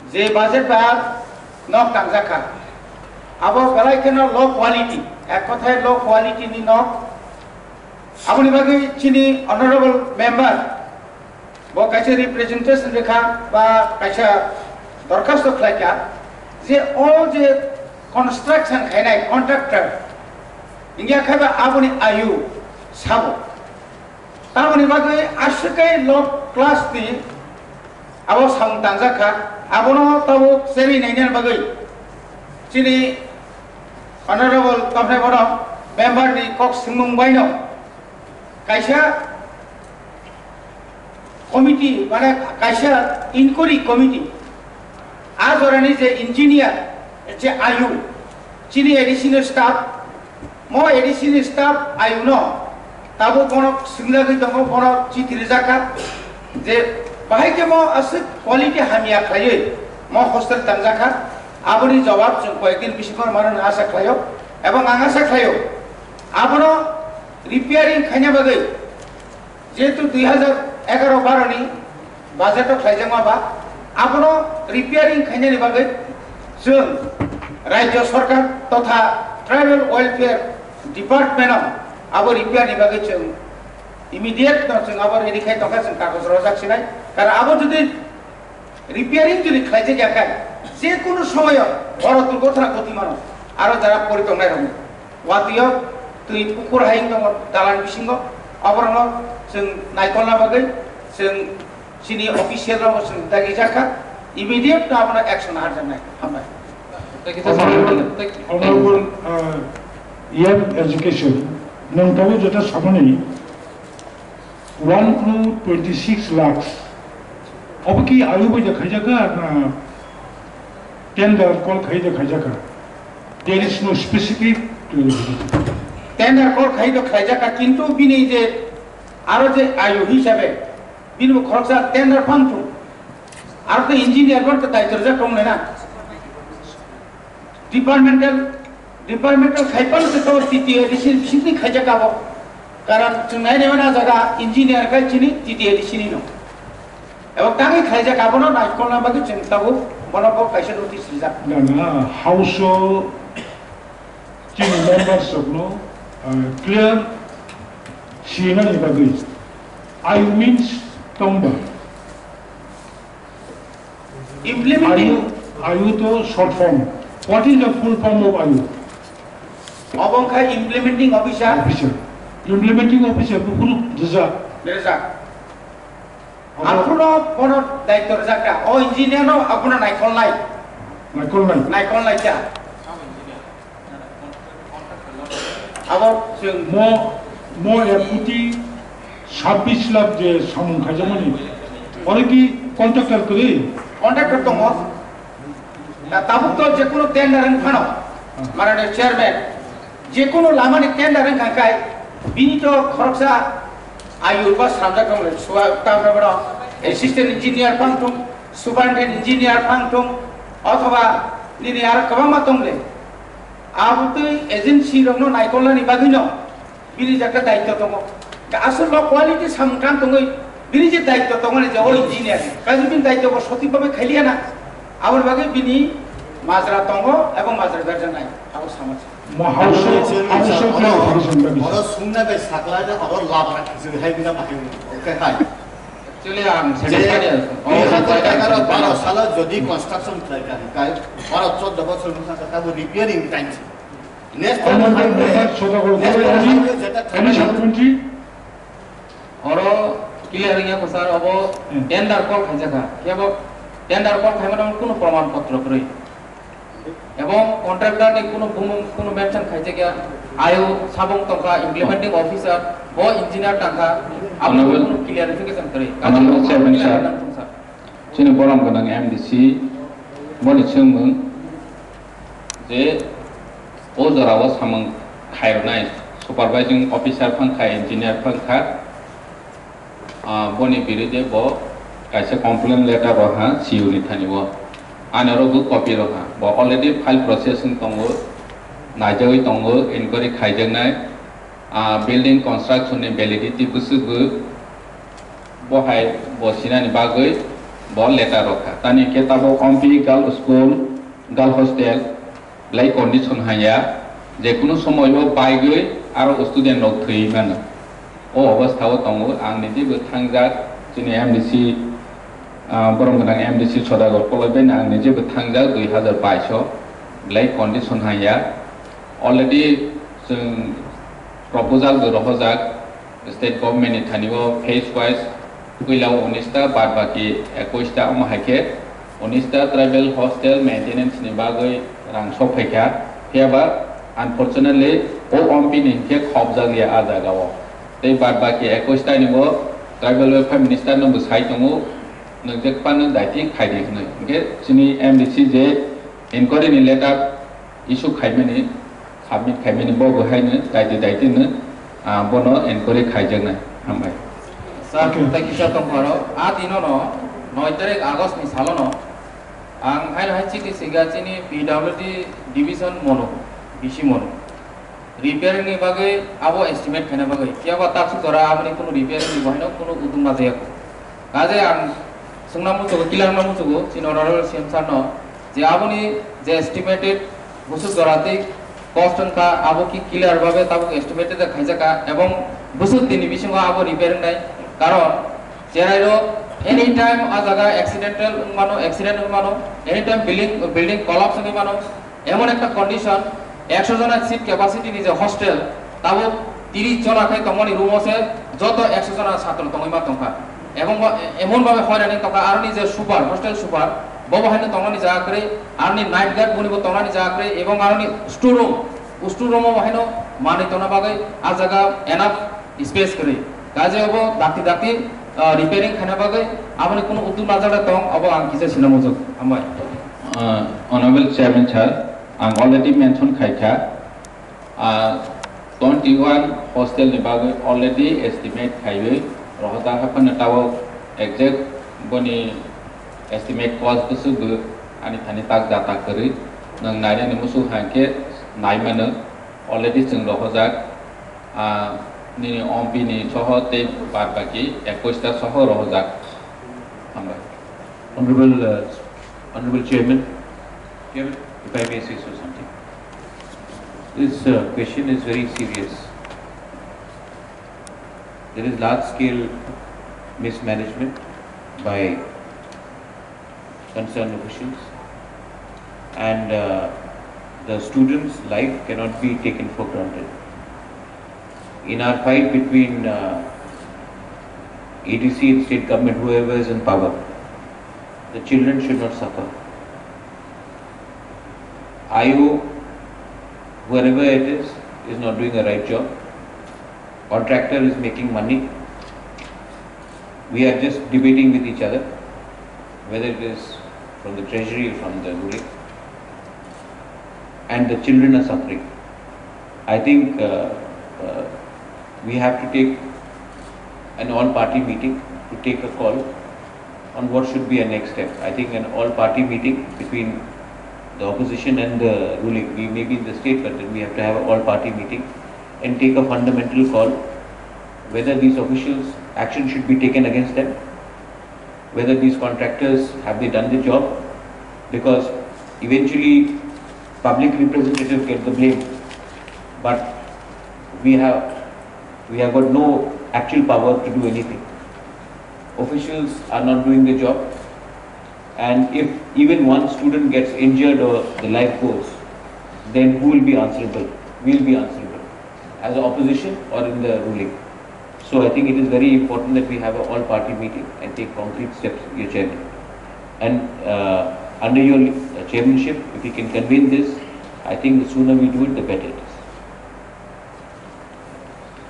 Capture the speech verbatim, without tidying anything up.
Je budget ba nok tangjak kha, abo belai kheno low quality, ek kothai low quality ni nok. Aboni bagwi chini honorable member bo kaisa representation rikha ba kaisa dorkhasto khlaikha je o je construction khainai contractor, india khaiba aboni ayu sabo. Tamoni bagwi aswk khe low class ni abo samung tangjak kha, abono tabuk cherwi nainani bagwi chini honorable Topnai Bono member ni kok swngmung baino kaisa committee, mane kaisa inquiry committee, a jorani je engineer, je ayu, chini additional staff, mo additional staff ayuno tabuk bono swngjagwi tongo, bono chithi rijak kha je bahai khe mo aswk quality hamya khlaiwi mo hostel tangjak kha, aboni jawab chwng koyekdin bisingo manna asa khlaio. Ebong ang asa khlaio abono repairing khaina bagwi jehetu dui hajar egaro baro ni budget o khlaijakma ba, abono repairing khainani bagwi chwng Rajya Sarkar totha Tribal Welfare Department o abo repair ni bagwi chwng immediate no chwng abo ready khai tongkha, chwng kagoj rojak sinai. Karon abo jodi repairing jodi khlaijak ya khe, je kunu somoyo boro durgothona goti mano, aro jara pori tongnai rokni. Watwi o twi pukur hai wng tongo dalan bisingo, oborokno chwng naikolna bagwi chwng chini official rokno chwng dagi jakha, immediate no abono action harjaknai. Hambai. Thank you, sir. Honorable, Thank you. Honorable, uh, E M Education, nwng tabuk jeta samani one crore twenty six lakhs. Obo ki ayu bai da khaijak kha na tender call khai da khaijak kha? There is no specific, uh, tender call khai da khaijak kha, kintu bini je aro je ayu hisabe bini bo khoroksa tender phang thung. Aro to engineer bo to daityo rijak tong le na. Departmental, departmental khai phano se to T T A D C ni bisingtwi khaijak abo. Karon chwng nai nai mano jaga engineer khai chini T T A D C ni no. Ebo tangwi khaijak abono naikolna bagwi chwng tabuk bono bo kaisa notice rijak. Na, na, house o chini members rokno, uh, clear sinani bagwi. Ayu means tongba. Implementing. Ayu, ayu to short form. What is the full form of ayu? Obo wngkha implementing officer. Officer. Implementing officer buphuru rijak. Rijak. Obo. Aphuru bono daityo rijak kha. O engineer no abono naikolnai. Naikolnai. Naikolnai kha. Abo chwng mo, mo ek koti sabbish lakh je samung khaijakmani, oro ki contractor kwrwi? Contractor tongo. Da tabuk to je kunu tender wng phano, mane chairman, je kunu lamani tender wng kha khai, bini to khoroksa ayu ba sramjak tong le, suwa tamra bro, assistant engineer phang thung, superintendent engineer phang thung, othoba nini aro kwbangma tong le. Abo twi agency rokno naikolnani bagwino bini jakta daityo tongo. Aswk lo quality samung tang tongwi bini je daityo tongmani je o engineer, kaisa bini daityo bo sothik bhabe khailiya na. Aboni bagwi bini majra tongo ebong majra berjaknai. Abo sama se. Mo house, house of clarification bagwi. Oro sungna bai sakla de oro labra khisi hai bina bahai. Okay, hai. Actually, ang je satisfied ya. Dui hajar egaro baro salo jodi construction khlai kha, kai baro choddo bosor bwskango tabo repairing time se. Next time Honorable highway, member Sodagor, next time any, highway jeta any supplementary? Oro clear wngya ko sir, obo Hmm. tender call khaijak kha. Kebo tender call khaimano kuno proman potro kwrwi. Ebong contractor ni kuno bumung kuno mention khaijak ya. Ayo sabong tongkha implementing officer, bo engineer tangkha, abo Honorable, kuno clarification kwrwi. Honorable Chairman sir. Sir. Chini borom gwnang M D C boni swngmung je o jora o samung khairoknai supervising officer phang kha, engineer phang kha, ah, boni birude bo kaisa complaint letter roha C U ni thani o. Ani oro bo copy roha. Bo already file processing tongo, naijagwi tongo, inquiry khaijaknai. Ah, building construction ni validity bwswk bo, bo hai bo sinani bagwi Bo letter rok kha. Tani khe tabuk Ompi girl school, girl hostel, belai condition haya, je kunu somoyo baigwi aro student rok thwi mano. O obostha o tongo, ang nijebo thangjak, chini M D C, ah, borom gwnang M D C Sodagar Koloi bai ang nijebo thangjak dui hazar bais o, belai condition haya. Already chwng proposal bo rohorjak, state government ni thani o phase wise puila o unis ta, bad baki ekush ta, omo hai khe unis ta tribal hostel maintenance ni bagwi rang sok phai kha. Phiya ba unfortunately o Ompi ni hinkhe khobjak ya a jaga o. Tei bad baki ekush ta ni bo tribal welfare minister no bo sai tongo, nwngjak phano daiti khai di hwnwi. Hinkhe chini M D C je inquiry ni letter issue khaimani, submit khaimani, bo bo haino daiti daiti no, ah, bono enquiry khaijaknai. Hambai. Sir, thank you, sir, tongpharo. A dinono noi tarik August ni salono ang haino hai chiti siga chini P W D division mono, B C mono. Repairing ni bagwi abo estimate khaina bagwi. Phiya ba taksuk jora aboni kunu repairing ni bo haino kunu udum ma jaya. Kaje ang swngna muchugo, kilang na muchugo, chini honorable C M sir no, je aboni je estimated busuk jora twi cost wngkha, abo ki clear babe tabuk estimated khaijaka, ebong busuk dini bisingo abo repair wngnai. Karon cherai rok anytime a jaga accidental wngmano, accident wngmano, anytime building, building collapse wngwi mano, emon ekta condition, ekso jona seat capacity ni je hostel, tabuk tiris jona khai tongmani room o se joto ekso jona satro tongwi ma tongkha. Ebong ba, emon babe hoirani tongkha, aroni je super, hostel super, bobo haino tongnani jaga kwrwi, aroni night guard bonibo tongnani jaga kwrwi, ebong aroni store room, store room o haino manwi tongna bagwi a jaga enough space kwrwi. Kaje obo dakti dakti, ah, repairing khaina bagwi aboni kunu uddog najak tong, obo ang kisa sina muchuk. Hambai. Uh, Honorable Chairman Sir, ang already mention khaikha, uh, twenty-one hostel ni bagwi already estimate khaiwi rohorjak, haphano tabuk exact boni estimate cost bwswk bo ani thani tak ja tak kwrwi nwng nainani muchuk hai khe nai mano, already chwng rohorjak, ah, nini Ompi ni soho tei bad baki ekush ta soho rohorjak. Hambai. Honorable, uh, Honorable Chairman, Chairman, if I may say so something. This, uh, question is very serious. There is large scale mismanagement by concerned officials, and, uh, the students' life cannot be taken for granted. In our fight between, uh, A D C and state government, whoever is in power, the children should not suffer. I O, whoever it is, is not doing a right job. Contractor is making money. We are just debating with each other, whether it is from the treasury or from the ruling. And the children are suffering. I think, uh, uh, we have to take an all-party meeting to take a call on what should be a next step. I think an all-party meeting between the opposition and the ruling, we may be in the state, but then we have to have an all-party meeting and take a fundamental call whether these officials, action should be taken against them, whether these contractors, have they done the job, because eventually public representatives get the blame, but we have, we have got no actual power to do anything. Officials are not doing the job, and if even one student gets injured or the life goes, then who will be answerable? We will be answerable as a opposition or in the ruling. So I think it is very important that we have an all-party meeting and take concrete steps, your chairman. And, uh, under your, uh, chairmanship, if we can convene this, I think the sooner we do it, the better it is.